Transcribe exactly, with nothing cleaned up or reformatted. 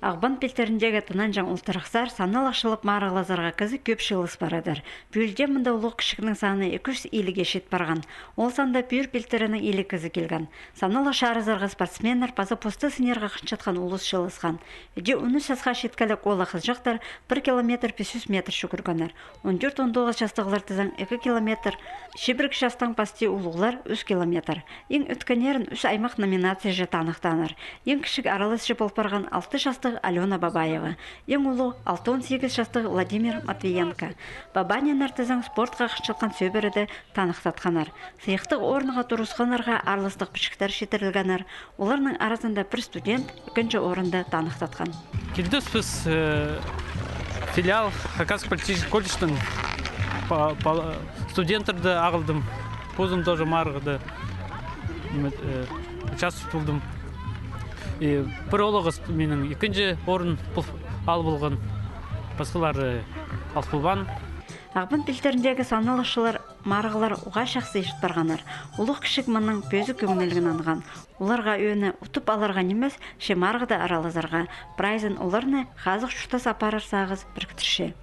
Ағбан пилтіріндегі Тынанҷаң Ултырахсар саналығ чылап марығлазарға кізі кӧп чыылыс парадыр. Пӱӱл дее мында улуғ кічігнің саны ікі чӱс илигге чит парған. Ол санда пӱӱр пилтірінің илиг кізі килген. Саналығ чарызарға спортсменнер паза посты сынирға хынчатхан улус чыылысхан. Іди он ӱс часха читкелек оолах-хызыҷахтар пір километр пис чӱс метр чӱгӱргеннер. Он тӧрт-он тоғыс частығлар тізең ікі километр, чибіргі частаң пасти улуғлар ӱс километр. Иң ӧткеннерін ӱс аймах номинацияҷа таныхтааннар. Иң кічіг араласчы пол парған алты частығ Алёна Бабаева, иң улуғ алты-он сигіс частығ Владимир Матвиенко. Бабаниннар тізең спортха хынчатхан сӧбіреде таныхтатханнар. Сыйыхтығ орынға турысханнарға араластығ пічіктер читірілгеннер. Оларның аразында пір студент ікінҷі орынды таныхтатхан. Килдібіс піс, э, филиал Хакасский политехнический колледжтің па-, па-, студенттерді ағылдым. Позым тоже марығда, ниме, э, участвовать полдым. И пір оолағас минің ікінҷі орын пол-, ал полған, пасхалары ал полбаан. Ағбан пилтіріндегі саналығ чыллар марығлар уғаа чахсы чит парғаннар. Улуғ-кічіг мының пӧзік кӧңніліг нанған. Оларға ӧӧні утып аларға нимес, че марығда аралазарға. Прайзын оларны хазых чуртас апарар сағыс піріктірче.